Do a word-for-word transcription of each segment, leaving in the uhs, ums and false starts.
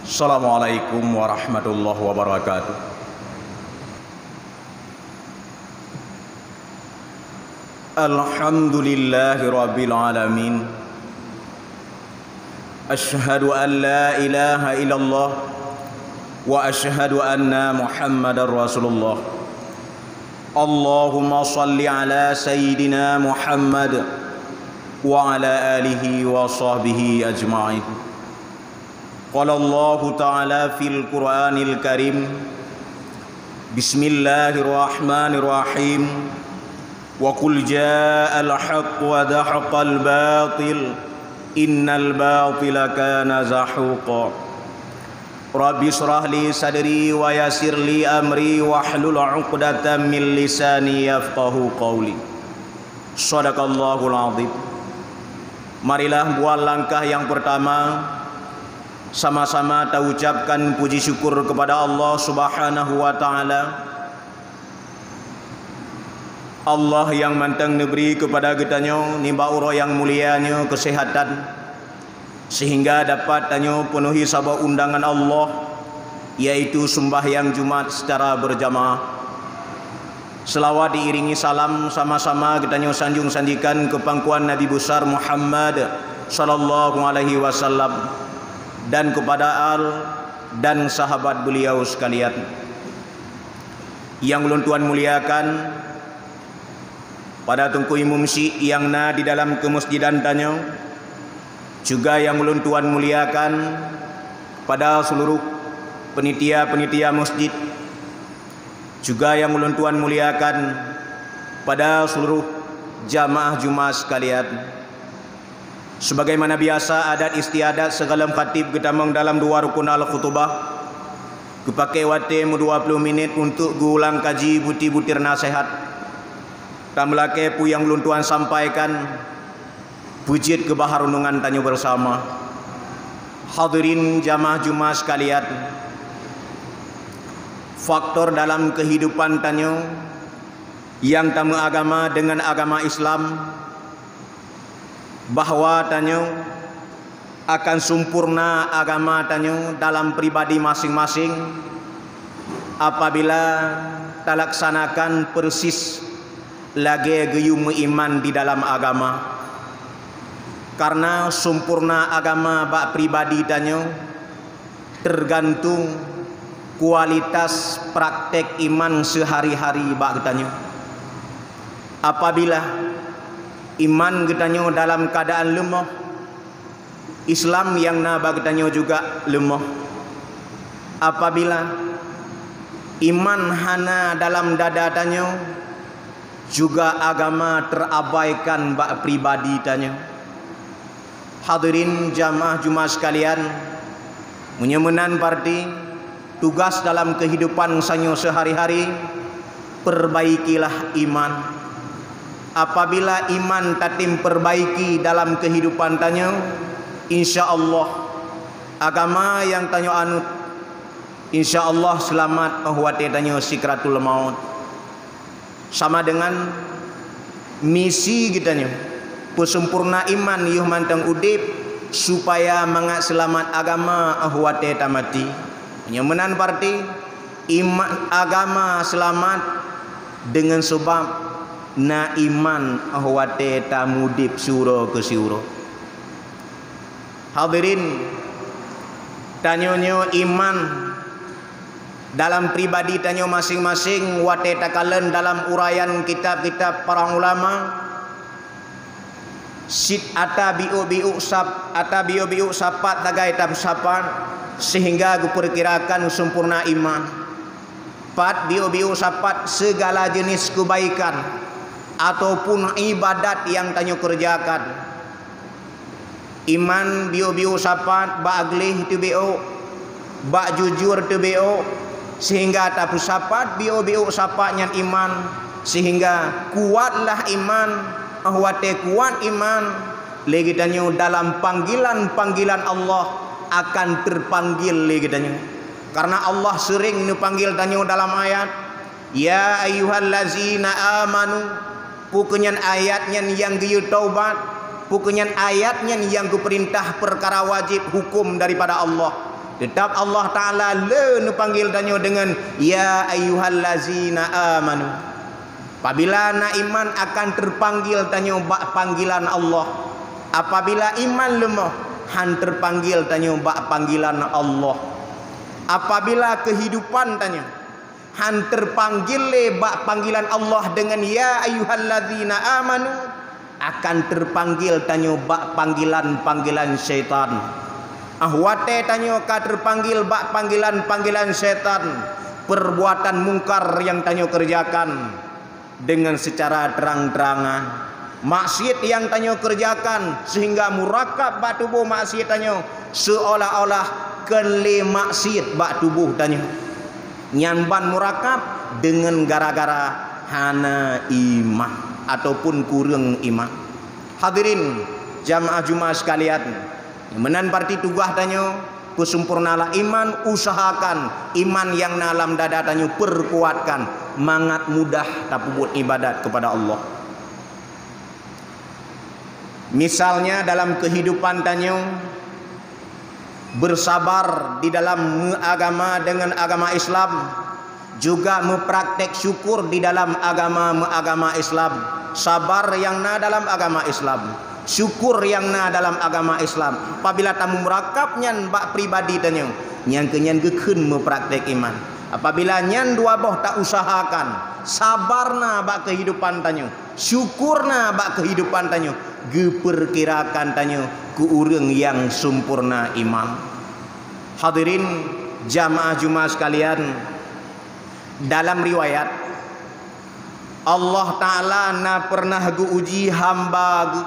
Assalamualaikum warahmatullahi wabarakatuh. Alhamdulillahirabbil alamin. Asyhadu an la ilaha illallah wa asyhadu anna Muhammadar Rasulullah. Allahumma shalli ala sayyidina Muhammad wa ala alihi wa sahbihi ajma'in. Qala Allahu ta'ala fil Qur'anil Karim, bismillahirrahmanirrahim. Wa qul ja'al haqq wa zahaqal batil, innal batila kana zahuqa. Rabbi shrah li sadri wa yassir li amri wahlul 'uqdatam min lisani yafqahu qauli. Shadaqallahul azim. Marilah buat langkah yang pertama, sama-sama taucapkan puji syukur kepada Allah Subhanahu wa Ta'ala. Allah nyang mantong neubri keupada geutanyoe nibak uroe nyang mulia nyoe keuseuhatan, seuhingga dapat tanyoe peunuhi saboh undangan Allah, yaitu seumbahyang Jumat secara beurjamaah. Seulaweuet diiringi salam sama-sama geutanyoe sanjong sanjikan keu pangkuan Nabi Besar Muhammad sallallahu alaihi wasallam dan keupada al dan sahabat beuliau seukalian. Nyang ulôn tuan muliakan, pada Teungku Imum Syik nyang na di dalam keumeusejidan tanyoe, juga nyang ulôn tuan muliakan pada seuluruh peunitia-peunitia meuseujid, juga nyang ulôn tuan muliakan pada seuluruh jamaah Jumat seukalian. Sebagaimana biasa adat istiadat, sigohlom khatib geutamong dalam dua rukun al-khutubah, geupakè watèe meudua ploh minét untuk geuulang kaji buti-butir naseuhat. Tameulakèe peue nyang ulôn tuan sampaikan, peue jeuet keu bahan reunungan tanyoe beurasama. Hadirin jamaah Jumat seukalian, faktor dalam keuhidupan tanyoe nyang tameuagama deungon agama Islam, bahwa tanyoe akan sempurna agama tanyoe dalam pribadi maséng-maséng apabila talaksanakan persis lagèe geuyue meuiman di dalam agama. Karena sempurna agama bak pribadi tanyoe teugantung kualitas praktek iman seuhari-hari bak geutanyoe. Apabila iman geutanyoe dalam keuadaan leumoh, Islam nyang na bak geutanyoe juga leumoh. Apabila iman hana dalam dada tanyoe, juga agama terabaikan bak pribadi tanyoe. Hadirin jamaah Jumat sekalian, meunyoe meunan berarti tugas dalam kehidupan sanyoe sehari-hari, perbaikilah iman. Apabila iman tatem perbaiki dalam kehidupan tanyoe, insya Allah agama nyang tanyoe anut, insya Allah seulamat óh watée tanyoe sikratul maut. Sama deungon misi geutanyoe, peuseumpurna iman yoh mantong udeb, supaya mangat seulamat agama óh watée tamaté. Nyoe meunan berarti iman agama seulamat deungon sabab na iman óh watée tamudeb siuroe keu siuroe. Hadirin, tanyoe nyoe iman dalam pribadi tanyoe maséng-maséng watée takalon dalam uraian kitab-kitab para ulama, cit ata biôk-biôk sap-, ata biôk-biôk sapat tagai tapeusapat sehingga geupeukirakan sempurna iman. Pat biôk-biôk sapat segala jenis kebaikan ataupun ibadat nyang tanyoe kerjakan. Iman biôk-biôk sapat bak gleh teubiôk, bak jujur teubiôk, sehingga tapeusapat biôk-biôk sapat nyan iman, sehingga kuatlah iman. Óh watée kuat iman, lé geutanyoe dalam panggilan-panggilan Allah akan teupanggil lé geutanyoe. Karena Allah seuring neupanggil tanyoe dalam ayat, "Ya ayyuhallazina amanu," peue keuh nyan ayat nyan nyang geuyue taubat, peue keuh nyan ayat nyan nyang geupeurintah peukara wajéb huköm daripada Allah. Teutap Allah Ta'ala le neupanggil tanyoe deungon, "Ya ayyuhallazina amanu." Apabila na iman akan teupanggil tanyoe bak panggilan Allah. Apabila iman leumoh, han teupanggil tanyoe bak panggilan Allah. Apabila keuhidupan tanyoe han teupanggil lé bak panggilan Allah deungon, "Ya ayyuhallazina amanu," akan teupanggil tanyoe bak panggilan-panggilan syaitan. Ah, watée tanyoe ka teupanggil bak panggilan-panggilan syaitan, perbuatan mungkar nyang tanyoe keureujakan deungon seucara trang-trangan, maksiet nyang tanyoe keureujakan seuhingga murakab bak tuboh maksiet tanyoe, seuolah-olah kon lé maksiet bak tuboh tanyoe. Nyan ban murakab deungon gara-gara hana iman ataupun kureueng iman. Hadirin jamaah Jumaat sekalian, meunan berarti tugaih tanyoe peusempurnalah iman, usahakan iman nyang na lam dada tanyoe, peukuatkan mangat mudah tapeubuet ibadat keupada Allah. Misalnya dalam keuhidupan tanyoe, beursabar di dalam meuagama deungon agama Islam, juga meupraktek syukur di dalam agama meuagama Islam, sabar nyang na dalam agama Islam, syukur nyang na dalam agama Islam. Apabila tameumurakab nyan bak pribadi tanyoe, nyang keu nyan geukheun meupraktek iman. Apabila nyan dua boh tausahakan, sabar na bak keuhidupan tanyoe, syukur na bak keuhidupan tanyoe, geupeurkirakan tanyoe keu ureuëng nyang sempurna iman. Hadirin jamaah Jumaat sekalian, dalam riwayat, Allah Ta'ala na pernah geuuji hamba Geuh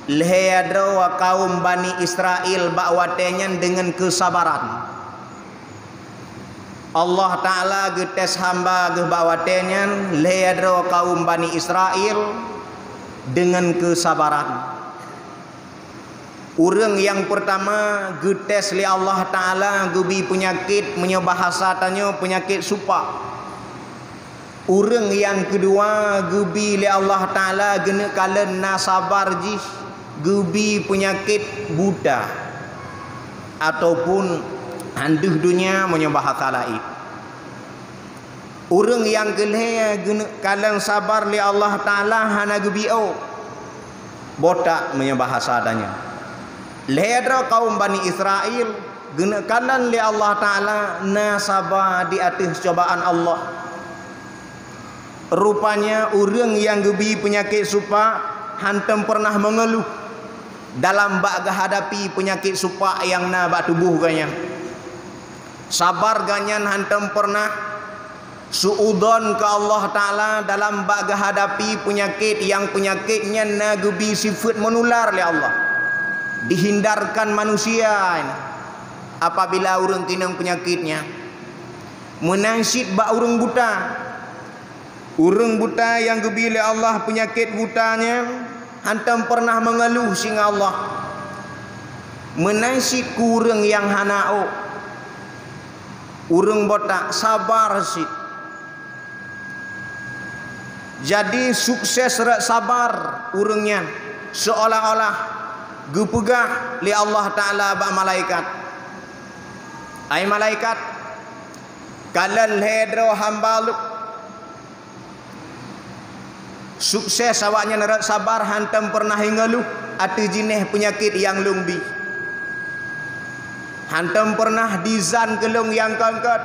lhée droe kaum Bani Israel bak watée nyan deungon keusabaran. Allah Ta'ala geutés hamba Geuh bak watée nyan lhée droe kaum Bani Israel deungon keusabaran. Ureuëng nyang peurtama geutés lé Allah Ta'ala geubi peunyakét, meunyoe bahasa tanyoe peunyakét supak. Ureuëng nyang keudua geubi lé Allah Ta'ala geuneuk kalon na sabar jih geubi peunyakét buta ataupun han deuh donya meunyoe bahasa laén. Ureuëng nyang keulhée geuneuk kalon sabar lé Allah Ta'ala hana geubi ôk, botak meunyoe bahasa tanyoe. Lhée droe kaum Bani Israel geuneuk kalon lé Allah Ta'ala na saba di ateueh cobaan Allah. Rupanya ureuëng nyang geubi peunyakét supak hántom peureunah meungeuluh dalam bak geuhadapi peunyakét supak nyang na bak tuboh geuhnyan. Sabar geuhnyan hántom peureunah suudon keu Allah Ta'ala dalam bak geuhadapi peunyakét nyang peunyakét nyan na geubi sifeuet meunular lé Allah. Dihindarkan manusia apabila ureuëng keunong peunyakét nyan. Meunan cit bak ureuëng buta. Ureuëng buta nyang geubi lé Allah peunyakét buta nyan hántom peureunah meungeuluh singoh Allah. Meunan cit keu ureuëng nyang hana ôk. Ureuëng botak sabar cit. Jadi sukses rot sabar ureuëng nyan, seuolah-olah geupeugah lé Allah Ta'ala bak malaikat, "Hai malaikat, kalon lhée droe hamba Lôn." Sukses awaknyan rot sabar hántom peureunah ingeuluh ateueh jinéh peunyakét nyang Lôn bi. Hántom peureunah dizan keu Lôn nyang kon-kon.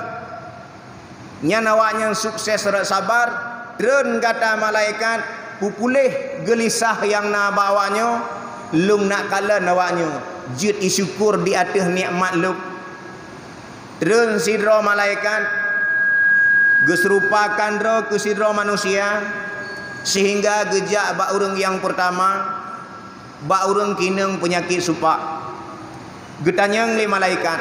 Nyan awaknyan sukses rot sabar, treun gata malaikat, pupuléh geulisah nyang na bak awaknyoe, Lôn nak kalon awaknyoe jeuet isyukur di ateueh nikmat Lôn. Treun sidroe malaikat, geuseurupakan droe keu sidroe manusia, seuhingga geujak bak ureuëng nyang peurtama, bak ureuëng keunong peunyakét supak. Geutanyong lé malaikat,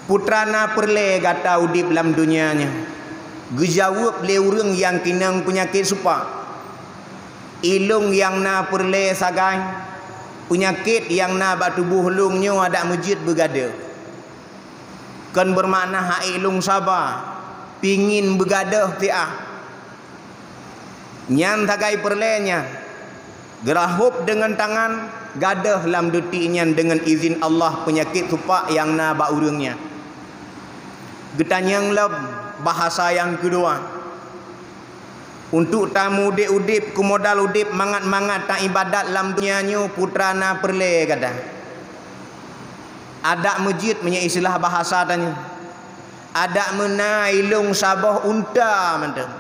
"Peue teuma na peureulée gata udeb lam donya nyoe?" Geujaweueb lé ureuëng nyang keunong peunyakét supak, "Ilôn nyang na peureulée sagai, peunyakét nyang na bak tuboh lôn nyoe adak meujeuet beugadôh. Kon beumakna hai lôn saba, pingin beugadôh tiah. Nyan sagai peureulée nyan." Geurahôb deungon tangan, gadôh lam deutik nyan deungon izin Allah peunyakét supak nyang na bak ureuëng nyan. Geutanyong lom bahasa nyang keudua. Untuk tameuudép-udép, keumodal udép mangat-mangat taibadat lam donya nyoe, putra na peureulée gata. Adak meujeuet meunyoe istilah bahasa tanyoe. Adak meuna ilong saboh unta mantong.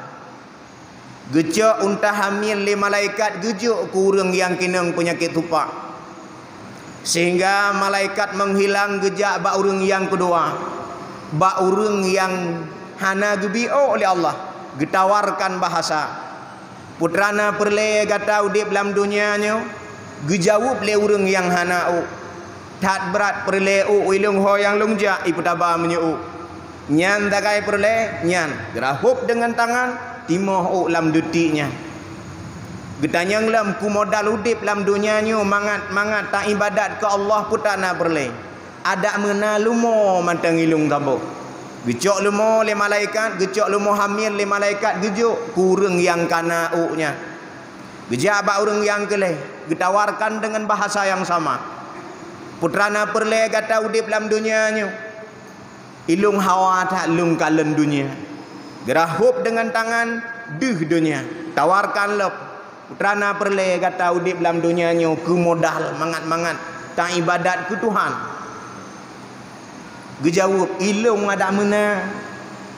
Geucok unta hamil lé malaikat geujok keu ureuëng nyang keunong peunyakét supak. Sehingga malaikat menghilang geujak bak ureuëng nyang keudua, bak ureuëng nyang hana geubi ôk lé Allah, geutawarkan bahasa. Putra na peureulée gata udép lam donya nyoe, geujaweueb lé ureuëng nyang hana ôk. That brat peureulée ôk ilong ho nyang lôn jak ipeutaba meunyoe ôk. Nyan sagai peureulée nyan, geurahôb deungon tangan, timoh ôk lam deutik nyan. Geutanyong lom keu modal udép lam donya nyoe mangat-mangat taibadat keu Allah, putra na peureulée. Adak meuna lumo mantong ilong saboh. Geucok lumo lé malaikat, geucok lumo hamil lé malaikat geujok keu ureuëng nyang kana ôk nyan. Geujak bak ureuëng nyang keu lhée, geutawarkan deungon bahasa nyang sama. Putra na peureulée gata udép lam donya nyoe. Ilong hawa that lôn kalon donya. Geurahôb deungon tangan deuh donya. Tawarkan lom. Putra na peureulée gata udép lam donya nyoe keu modal mangat-mangat taibadat keu Tuhan. Geujaweueb, ilong adak meuna,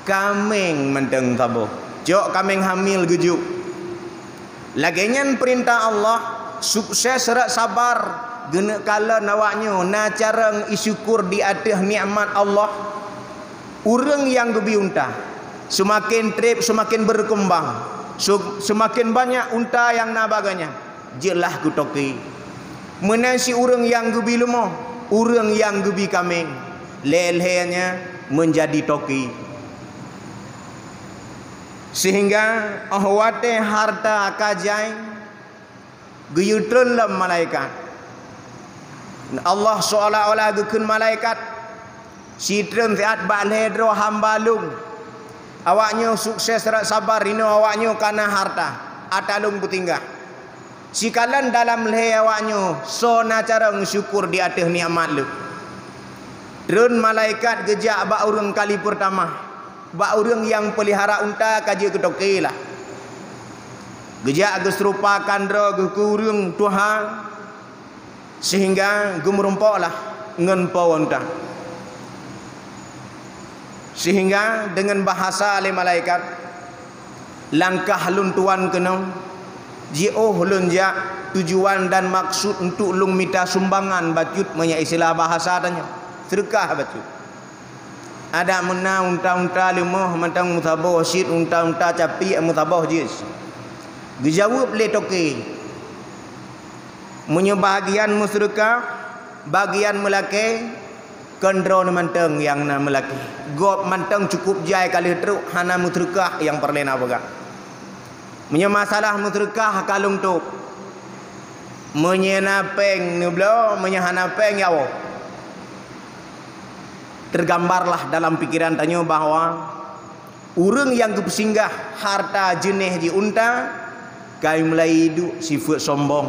kaméng mantong saboh. Cok kaméng hamil geujok. Lagée nyan peurintah Allah, sukses rot sabar, geuneuk kalon awaknyoe na carông isyukur di ateueh nikmat Allah. Ureuëng nyang geubi unta, seumaken treb seumaken beurkeumbang, su-, seumaken banyak unta nyang na bak geuhnyan. Jeuet lah keu toke. Meunan si ureuëng nyang geubi lumo, ureuëng nyang geubi kaméng, lhée-lhée nyan meunjadi toke. Sehingga óh watée hareuta ka jai, geuyue treun lom malaikat. Allah seolah-olah geukheun malaikat, "Sitreun siat bak lhée droe hamba lôn. Awaknyoe sukses rot sabar, inoe awaknyoe kana hareuta, ata lôn peutinggai. Sikalon dalam lhée awaknyoe soe na carông syukur di ateueh nikmat lôn." Treun malaikat geujak bak ureuëng kali peurtama, bak ureuëng nyang peulihara unta ka jeuet keu toke lah. Geujak geuseurupakan droe geuh keu ureuëng tuha, sehingga geumeurumpok lah ngon po unta. Sehingga deungon bahasa lé malaikat, "Langkah lôn tuan keunoe, jiôh lôn jak, tujuan dan maksud untuk lôn mita sumbangan bacut," meunyoe istilah bahasa tanyoe, seudeukah bacut. Adak meuna unta-unta leumoh mantong meusaboh cit, unta-unta capiek meusaboh jih. Geujaweueb lé toke, "Meunyoe bagian meuseudeukah, bagian meulakée, kon droeneuh mantong nyang na meulakée. Gob mantong cukup jai ka lheueh trok, hana meuseudeukah nyang peureulée na peugah. Meunyoe masalah meuseudeukah ka lôn tôb. Meunyoe na péng neubloe, meunyoe hana péng ya woe." Teugambarlah dalam pikiran tanyoe bahwa ureuëng nyang geupeusinggah hareuta jeunéh jih unta, ka mulai duek sifeuet sombong.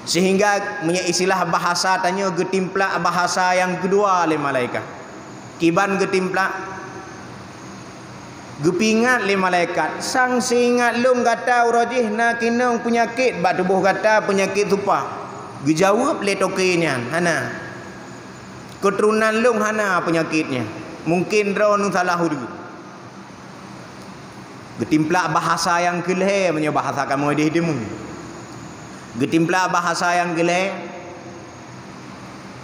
Sehingga meunyoe istilah bahasa tanyoe geutimplak bahasa nyang keudua lé malaikat. Kiban geutimplak, geupeuingat lé malaikat, "Sang seuingat lôn gata uroe jih na keunong peunyakét bak tuboh gata, peunyakét supak?" Geujaweueb lé toke nyan, "Hana. Keuturonan lôn hana peunyakét nyan. Mungken droeneuh salah ureuëng." Geutimplak bahasa nyang keu lhée meunyoe bahasa kamoe deh deungoe. Geutimplak bahasa nyang keu lhée,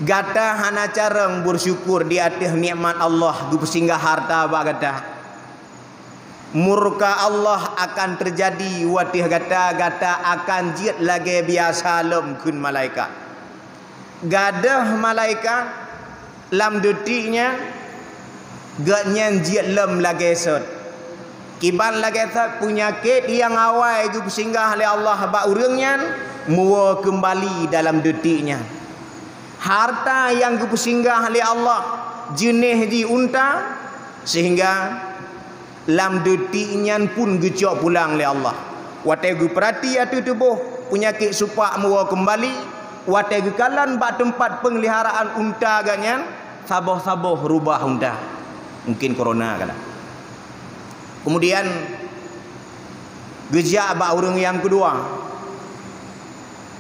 gata hana carông beusyukur di ateueh nikmat Allah geupeusinggah hareuta bak gata. Murka Allah akan teujadi u ateueh gata, gata akan jeuet lagée biasa lom, kheun malaikat. Gadôh malaikat lam deutik nyan, gobnyan jeuet lom lagée sot. Kiban lagée sot, peunyakét nyang awai geupeusinggah lé Allah bak ureuëng nyan, muwoe keumbali dalam deutik nyan. Hareuta nyang geupeusinggah lé Allah, jeunéh jih unta, sehingga lam deutik nyan pun geucok pulang lé Allah. Watée geupeurati ateueh tuboh, peunyakét supak meuwoe keumbali, watée geukalon bak teumpat peungeliharaan unta geuh nyan, saboh-saboh rubah unta. Mungken korona kana. Keumudian, geujak bak ureuëng nyang keudua.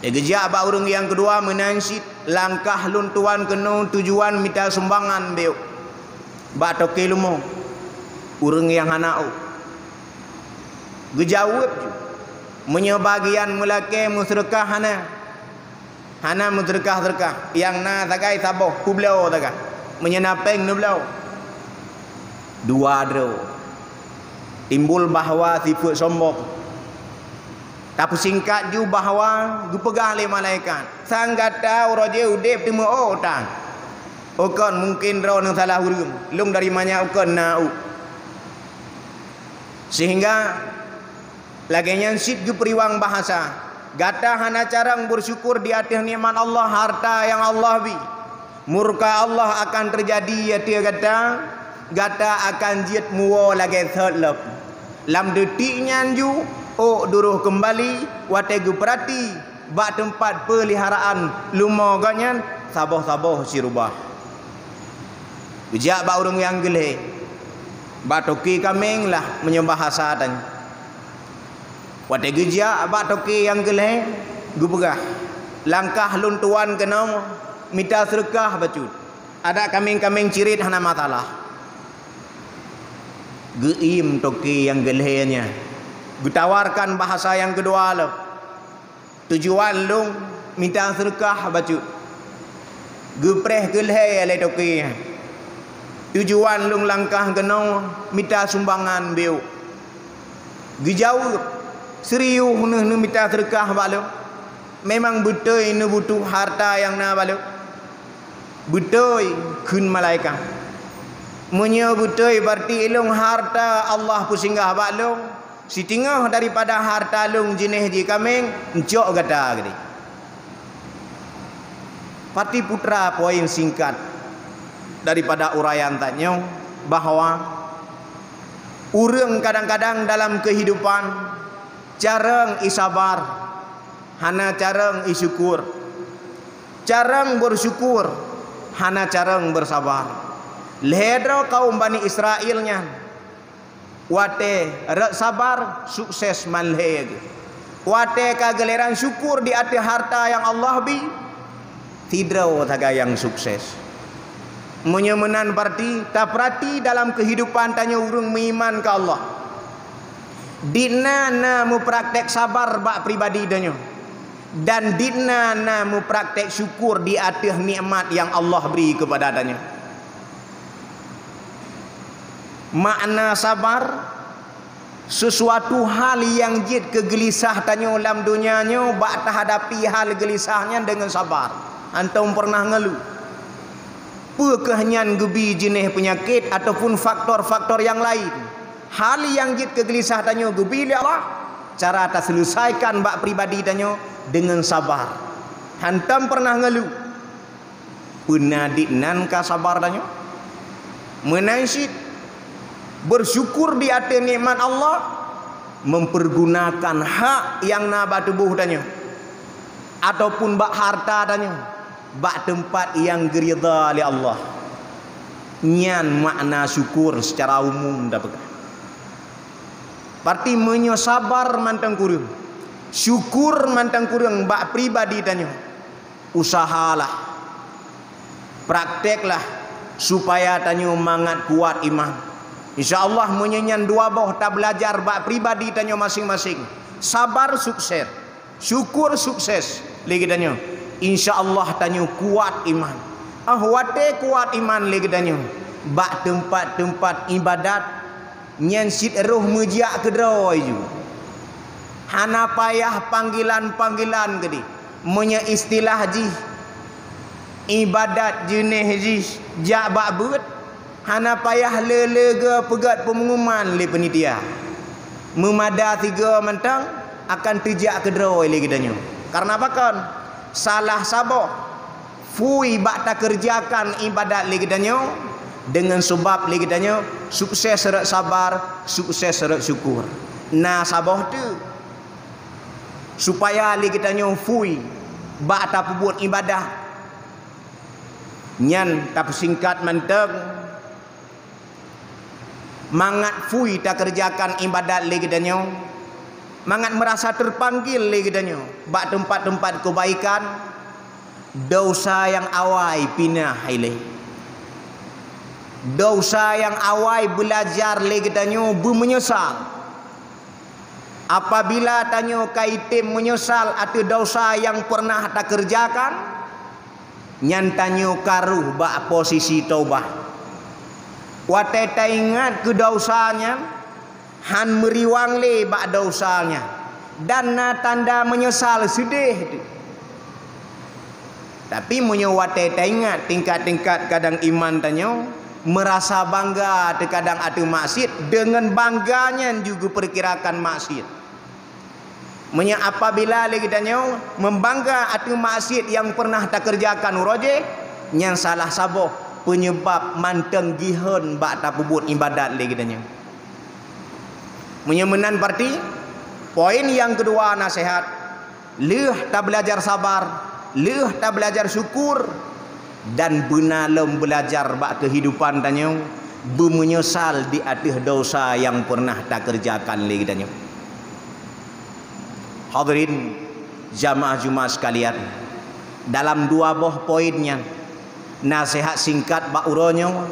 Geujak bak ureuëng nyang keudua meunan cit, "Langkah lôn tuan keunoe tujuan mita sumbangan beuh bak toke leumo, ureuëng nyang hana ôk." Geujaweueb ju, "Meunyoe bagian meulakée meuseudeukah hana, hana meuseudeukah-seudeukah, nyang na sagai saboh peubloe sagai, meunyoe na péng neubloe." Dua droe. Timbul bahwa sifeuet sombong. Tapeusingkat ju bahwa geupeugah lé malaikat, "Sang gata uroe jih udeb teumeu'oh tan. Ukon mungken droeneuh salah ureuëng, lôn dari manyak ukon na ôk." Sehingga lagée nyan cit geupeuriwang bahasa, "Gata hana carông beusyukur di ateueh nikmat Allah, harta nyang Allah bi. Murka Allah akan teujadi ateueh gata, gata akan jeuet meuwoe lagée sot lom." Lam detik nyan ju, ôk duroh keumbali, watée geupeurati bak teumpat peuliharakan leumo geuh nyan, saboh-saboh sirubah. Geujak bak ureuëng nyang keu lhée, bak toke kaméng lah meunyoe bahasa tanyoe. Watée geujak bak toke nyang keu lhée, geupeugah, "Langkah lôn tuan keunoe mita seudeukah bacut. Adak kaméng-kaméng cirit hana masalah." Geuiem toke nyang keu lhée nyan, geutawarkan bahasa nyang keudua lom. "Tujuan lôn mita seudeukah bacut." Geupreh keu lhée lé toke nyan, "Tujuan lôn langkah keunoe mita sumbangan beuh." Geujaweueb, "Serius neuh neumita seudeukah bak lôn? Memang beutôi neubutuh harta nyang na bak lôn?" "Beutôi," kheun malaikat. "Meunyoe beutôi, beurati ilôn harta Allah peusinggah bak lôn, siteungoh daripada harta lôn jeuneh jih kaméng, neucok gata keudeh." Parti putra, poin singkat daripada uraian tanyoe bahwa ureuëng kadang-kadang dalam keuhidupan carông i sabar, hana carông i syukur. Carông beusyukur, hana carông beusabar. Lhée droe kaum Bani Israel nyan, watée rot sabar, sukses man lhée geuh. Watée ka geuliran syukur di ateueh harta nyang Allah bi, sidroe sagai nyang sukses. Meunyoe meunan, beurati tapeurati dalam keuhidupan tanyoe ureuëng meuiman keu Allah. Di na na meupraktek sabar bak pribadi tanyoe, dan di na na meupraktek syukur di ateueh nikmat nyang Allah bri keupada tanyoe. Makna sabar, sesuatu hal nyang jeuet keu geulisah tanyoe lam donya nyoe, bak tahadapi hal geulisah nyan deungon sabar, hantom peureunah ngeuluh. Peu kheueh nyan geubi jeuneh peunyakét ataupun faktor-faktor nyang laén. Hal nyang jeuet keu geulisah tanyoe geubi lé Allah, cara taseuleusaikan bak pribadi tanyoe deungon sabar. Hantom peureunah ngeuluh. Peue na di nan ka sabar tanyoe? Meunan cit, beusyukur di ateueh nikmat Allah, mempergunakan hak nyang na bak tuboh tanyoe ataupun bak harta tanyoe bak teumpat nyang geuridha lé Allah. Nyan makna syukur seucara umum tapeugah. Berarti meunyoe sabar mantong kureueng, syukur mantong kureueng bak pribadi tanyoe, usahalah, prakteklah supaya tanyoe mangat kuat iman. Insya Allah, meunyoe nyan dua boh tabeulajar bak pribadi tanyoe maséng-maséng, sabar sukses, syukur sukses lé geutanyoe, insya Allah tanyoe kuat iman. Ah, watée kuat iman lé geutanyoe, bak teumpat-teumpat iébadat nyan cit roh meujak keudroe ju. Hana payah panggilan-panggilan keudeh. Meunyoe istilah jih, iébadat jeuneh jih jak bak beuet, hana payah le-le geupeugét peungumuman lé peunitia. Meumada sigoe mantong akan teujak keudroe lé geutanyoe. Kareuna pakon? Salah saboh phui bak takeureujakan iébadat lé geutanyoe, deungon seubab lé geutanyoe sukses rot sabar, sukses rot syukur. Na saboh teuk Supaya lé geutanyoe fui bak tapeubuet ibadah. Nyan tapeusingkat mantong, mangat fui takeureujakan ibadat lé geutanyoe, mangat meurasa teupanggil lé geutanyoe bak teumpat-teumpat keubaikan. Desya nyang awai pinah ilée. Desya nyang awai beulajar lé geutanyoe beumeunyeusal. Apabila tanyoe ka item meunyeusal ateueh desya nyang peureunah takeureujakan, nyan tanyoe ka rhoh bak posisi taubat. Watée taingat keu desya nyan, han meuriwang lé bak desya nyan, dan na tanda meunyeusal seudeh teuh. Tapi meunyoe watée taingat tingkat-tingkat kadang iman tanyoe, meurasa bangga teukadang ateueh maksiet, deungon bangga nyan ju geupeurkirakan maksiet. Meunyoe apabila lé geutanyoe meubangga ateueh maksiet nyang peureunah takeureujakan uroe jéh, nyan salah saboh peunyebab mantong gihon bak tapeubuet ibadat lé geutanyoe. Meunyoe meunan, berarti poin nyang keudua naseuhat, lheueh tabeulajar sabar, lheueh tabeulajar syukur, dan beuna lom beulajar bak keuhidupan tanyoe beumeunyeusal di ateueh desya nyang peureunah takeureujakan lé geutanyoe. Hadirin jamaah Jumaat sekalian, dalam dua boh poin nyan, naseuhat singkat bak uroe nyoe,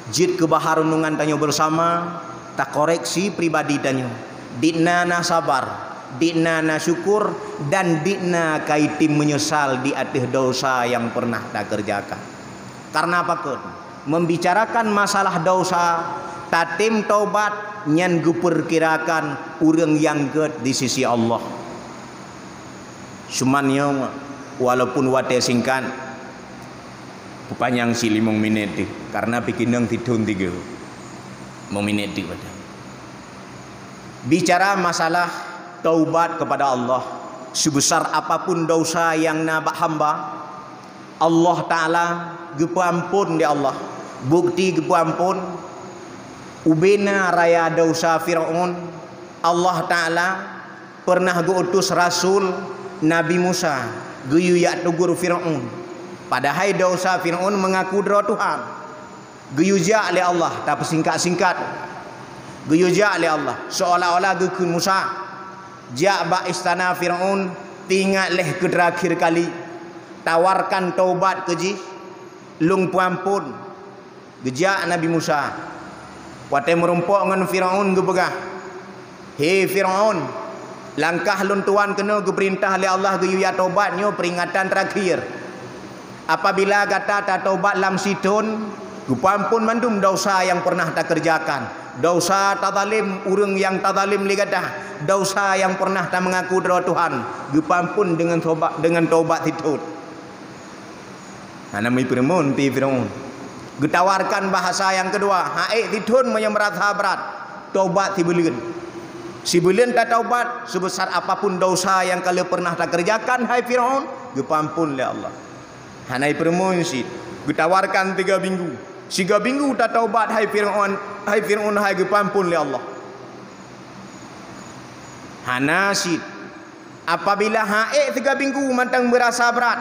jeuet keu bahan reunungan tanyoe beusama, takoreksi pribadi tanyoe. Dikna na sabar, dikna na syukur, dan dikna ka item meunyeusal di ateueh desya nyang peureunah takeureujakan. Kareuna pakon? Membicarakan masalah desya, tatem taubat nyan geupeurkirakan ureuëng nyang gét di sisi Allah. Cuman nyoe, walaupun watée singkat, peupanyang cit limong minét deh, kareuna pih keunong sithon tiga. Limong minét deh padahai. Bicara masalah taubat kepada Allah, sebesar apapun desya nyang na bak hamba, Allah Taala geupeuamphon lé Allah. Bukti geupeuamphon, ubena raya desya Firaun, Allah Taala peureunah geu-utus rasul Nabi Musa geuyue jak teugor Firaun. Padahai desya Firaun meungaku droe Tuhan. Geuyue jak lé Allah, tapeusingkat-singkat. Geuyue jak lé Allah, seolah-olah geukheun Musa, "Jak bak istana Firaun, peuingat lé keu teurakhir kali. Tawarkan taubat keu jih, lôn peuamphon." Geujak Nabi Musa. Watée meurumpok ngon Firaun geupeugah, "He Firaun, langkah lôn tuan keunoe geupeurintah lé Allah geuyue jak taubat, nyoe peuringatan teurakhir. Apabila gata tataubat lam sithon, geupeuamphon mandum desya nyang peureunah takeureujakan. Desya tazalém ureuëng nyang tazalém lé gata, desya nyang peureunah tameungaku droe Tuhan, geupeuamphon deungon taubat, deungon taubat sithon." Hana meuipeureumeun pih Firaun. Geutawarkan bahasa nyang keudua, "Ha'ék sithon meunyoe meurasa brat, taubat sibuleuen. Sibuleuen tataubat, seubesar apapun desya nyang ka lheueh peureunah takeureujakan, hai Firaun, geupeuamphon lé Allah." Hana ipeureumeun cit. Geutawarkan tiga minggu. "Siga minggu tataubat, hai Firaun, hai Firaun, hai geupeuamphon lé Allah." Hana cit. Apabila ha'ék tiga minggu mantong meurasa brat,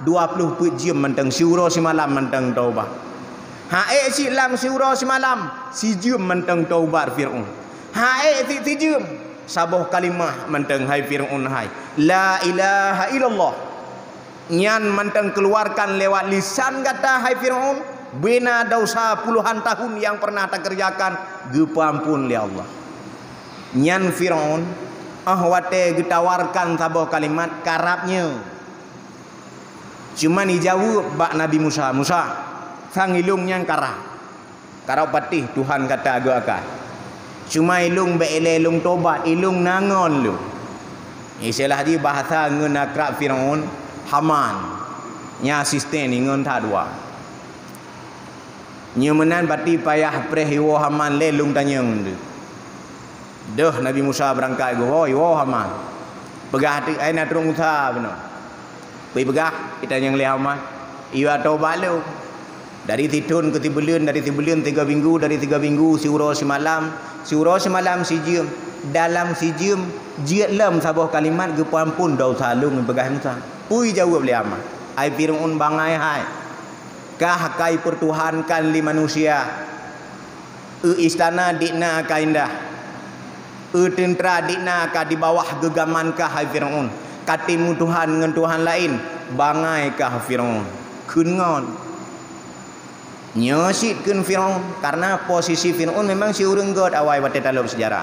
dua ploh peuet jeuem mantong siuroe simalam mantong taubat. Ha'ék cit lam siuroe simalam, sijeuem mantong taubat Firaun. Ha'ék cit sijeuem, saboh kalimah mantong, hai Firaun hai, "La ilaha illallah." Nyan mantong keuluarkan lewat lisan gata, hai Firaun, beuna desya puluhan tahun nyang peureunah takeureujakan, geupeuamphon lé Allah. Nyan Firaun, óh watée geutawarkan saboh kalimat, karab nyoe. Cuma jijaweueb bak Nabi Musa, "Musa, sang ilong nyan karab. Karab patéh Tuhan gata geu akai. Cuma ilong bék ilée lôn tobat, ilong na ngon lôn." Istilah jih bahasa ngon akrab Firaun, Haman. Nyan asisten ingon that dua. Nyoe meunan bati payah preh iwoe Haman lé lôn tanyong deuh. Deuh Nabi Musa beurangkat geuwoe, iwoe Haman. Peugah teuk, "Ai na trok Musa bunoe." Pih peugah, itanyong lé Haman, "Iya tobat lôn. Dari sithon keu sibuleuen, dari sibuleuen tiga minggu, dari tiga minggu siuroe simalam, siuroe simalam sijeuem." Dalam sijeuem jeuet lom saboh kalimat geupeuamphon desya lôn, peugah Musa. Peue jaweueb lé Allah? Hai Fir'aun, bangai hai! Kah ka ipeurtuhankan lé manusia. Eu istana dikna ka indah. Eu teuntra dikna ka di bawah geugaman kah, hai Fir'aun. Ka teumeung tuhan ngon tuhan laén. Bangai kah Fir'aun! Kheun ngon. Nyoe cit kheun Fir'aun, karena posisi Fir'aun memang si ureuëng gét awai watée talop seujarah.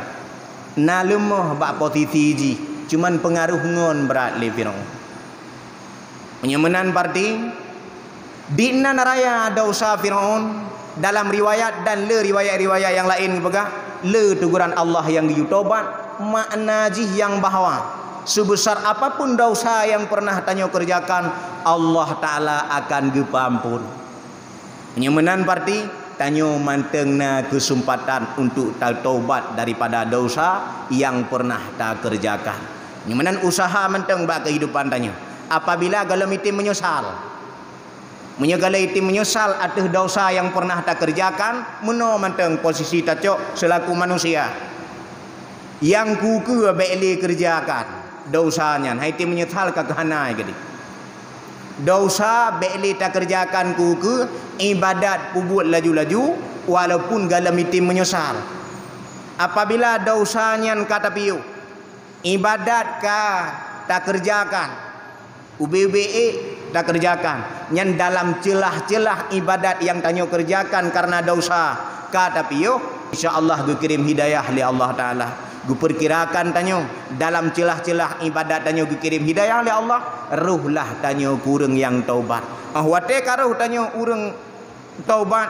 Na leumoh bak posisi jih, cuman peungaruh ngon brat lé Fir'aun. Meunyoe meunan, berarti dikna na raya desya Fir'aun. Dalam riwayat dan le riwayat-riwayat nyang laén geupeugah, le teguran Allah nyang geuyue tobat, makna jih nyang bahwa seubesar apapun desya nyang pernah tanyoe keureujakan, Allah Taala akan geupeuamphon. Meunyoe meunan, berarti tanyoe mantong na keusumpatan untuk tataubat daripada desya nyang pernah takeureujakan. Meunyoe meunan, usaha mantong bak keuhidupan tanyoe. Apabila gohlom item meunyeusal, meunyoe gohlom item meunyeusal ateueh desya nyang pernah takeureujakan, meunoe mantong posisi tacok seulaku manusia. Nyang keu-keu bék lé keureujakan desya nyan, hai item meunyeusal ka keuhana geuh. Desya bék lé takeureujakan keu-keu, ibadat peubuet laju-laju, walaupun gohlom item meunyeusal. Apabila desya nyan ka tapiôh, ibadat ka takeureujakan, ubé-ubé ék takeureujakan, nyan dalam ceulah-ceulah ibadat nyang tanyoe keureujakan karena desya ka tapiôh, insya Allah geukirém hidayah lé Allah Taala. Geupeurkirakan tanyoe dalam ceulah-ceulah ibadat tanyoe geukirém hidayah lé Allah, rohlah tanyoe keu ureuëng nyang taubat. Óh watée ka roh tanyoe ureuëng taubat,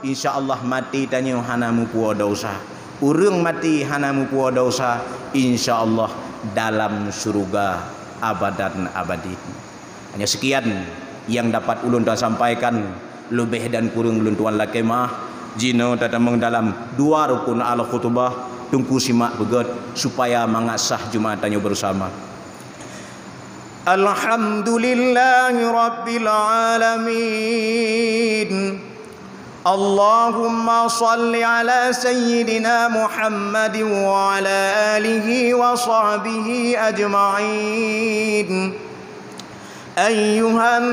insya Allah maté tanyoe hana mupuwoe desya. Ureuëng maté hana mupuwoe desya, insya Allah dalam syeuruga abadan abadi. Hanya sekian yang dapat ulôn tasampaikan, leubeh dan kureueng ulôn tuan lakée meu'ah. Jinoe tatamong dalam dua rukun al-khutbah, Teungku simak beugét supaya mangat sah Jumaat tanyoe bersama. Alhamdulillahi rabbil alamin. Allahumma salli ala sayyidina Muhammadin wa ala alihi wa sahbihi ajma'in. Ayyuhan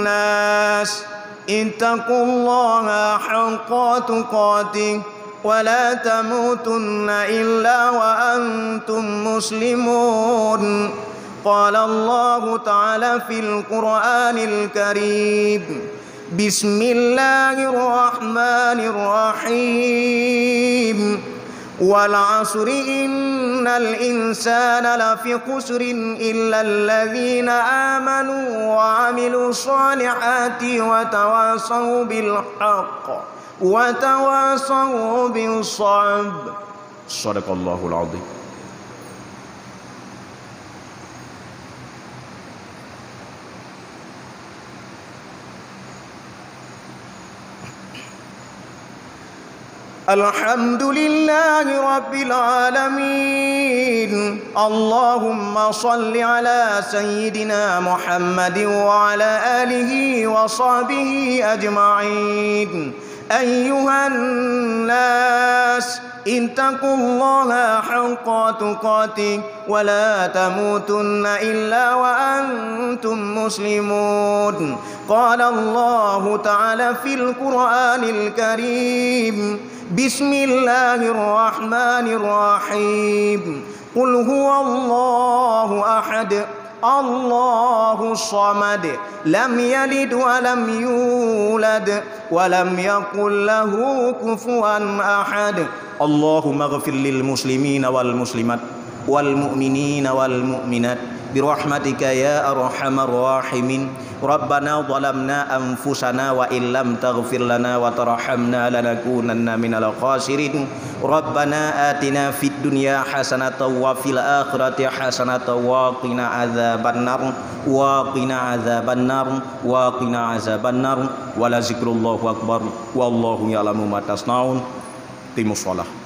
nas, ittaqullaha haqqa tuqatih wa la tamutunna illa wa antum muslimun. Qala Allahu Ta'ala fil Qur'anil Karim, Bismillahirrahmanirrahim. Wal 'asri, innal insana lafi khusrin, illal ladzina amanu wa 'amilus shalihati wa tawasau bil haqq wa tawasau bis sabr. Shadaqallahul 'azim. Alhamdulillahi rabbil alamin. Allahumma salli ala sayyidina Muhammadin wa ala alihi wa sahbihi ajma'in. Ayyuhan nas, ittaqullaha haqqa tuqatih wa la tamutunna illa wa antum muslimun. Qala Allahu Ta'ala fil Qur'anil Karim, Bismillahirrahmanirrahim. Qul huwallahu ahad, Allahus samad, lam yalid wa lam yulad, wa lam yakul lahu kufuwan ahad. Allahumma ghfir lil muslimina wal muslimat, wal mu'minina wal mu'minat, bi rahmatika ya arhamar rahimin. Rabbana zalamna anfusana wa illam taghfir lana wa tarhamna lanakunanna minal khasirin. Rabbana atina fid dunya hasanatan wa fil akhirati hasanatan wa qina adzabannar, wa qina adzabannar, wa qina adzabannar. Wa la zikrullahi akbar. Wallahu ya'lamu ma tasnaun. Aqimus shalah.